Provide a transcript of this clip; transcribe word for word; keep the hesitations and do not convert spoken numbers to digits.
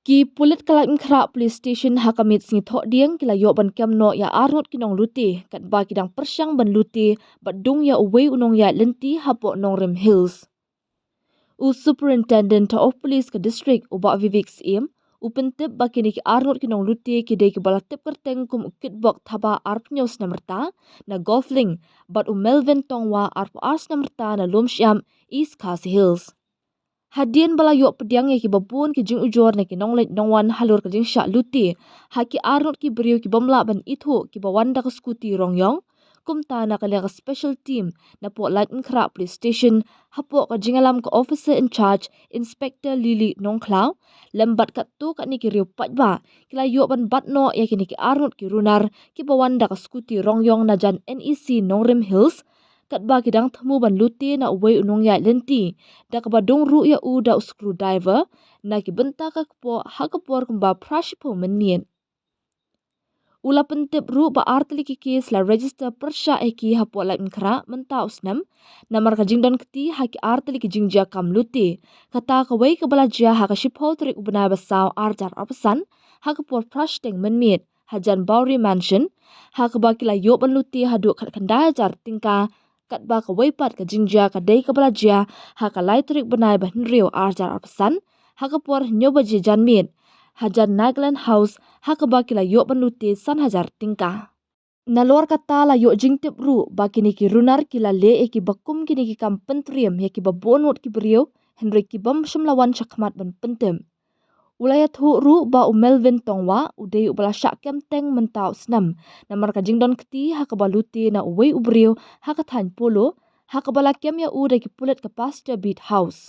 Ki pulit ka Laitumkhrah Police Station ha ka miet sngi Thohdieng ki la ïoh ban kem noh ïa arngut ki nonglute katba ki dang pyrshang ban lute bad dung ïa uwei u nongïaid lynti hapoh Nongrim Hills. U Superintendent of Police ka district, u Bah Vivek Syiem, u pyntip ba kine ki arngut ki nonglute ki dei kiba la tip kyrteng kum u Kitbok Thaba arphew snem rta na Golflink bad u Melvin Tongwa arphew ar snem rta na Lumshyiap, East Khasi Hills. Hadien ba la ïoh pdiang ïa kiba bun ki jingujor na ki nongleit nongwan halor ka jingshah lute ha ki arngut ki briew ki bym lah ban ithuh kiba wan da ka skuti rong ïong, kumta na ka liang ka special team napoh Laitumkhrah Police Station, hapoh ka jingïalam ka officer in charge, Inspector Lily Nongkhlaw, lem bad katto katne ki riew paidbah, ki la ïoh ban bat noh ïa kine ki arngut ki runar kiba wan da ka skuti rong ïong na jan N E C Nongrim Hills, katba ki dang thmu ban lute na uwei u nongïaid lynti da kaba dung ruh ïa u da u screwdriver na ki bynta ka kpoh ha ka por kumba phra shiphew mynmiet. U la pyntip ruh ba ar tylli ki kes la register pyrshah ïa ki hapoh Laitumkhrah mynta u snem namar ka jingdon kti ha ki ar tylli ki jingjia kam lute, kata kawei kaba la jia ha ka shiphew tarik u bnai ba saw ar hajar arphew san ha ka por phra shiteng mynmiet ha jan Bowery Mansion, ha kaba ki la ïoh ban lute haduh khatkhyndai hajar tyngka, katba kawei pat ka jingjia ka dei kaba la jia ha ka lai tarik bnai ba hynriew ar hajar arphew san ha ka por hynñiew baje janmiet ha jan Nagaland House, ha kaba ki la ïoh ban lute san hajar tyngka. Nalor kata la ïoh jingtip ruh ba kine ki runar ki la leh ïa kiba kum kine ki kam pyntriem ïa kiba bun ngut ki briew, hynrei ki bym shym la wan shakhmat ban pyntip. U la ïathuh ruh ba u Melvin Tongwa u dei uba la shah kem teng mynta u snem namar ka jingdon kti ha kaba lute na uwei u briew ha ka thaiñ Polo, ha kaba la kem ïa u da ki pulit ka Pasteur Beat House.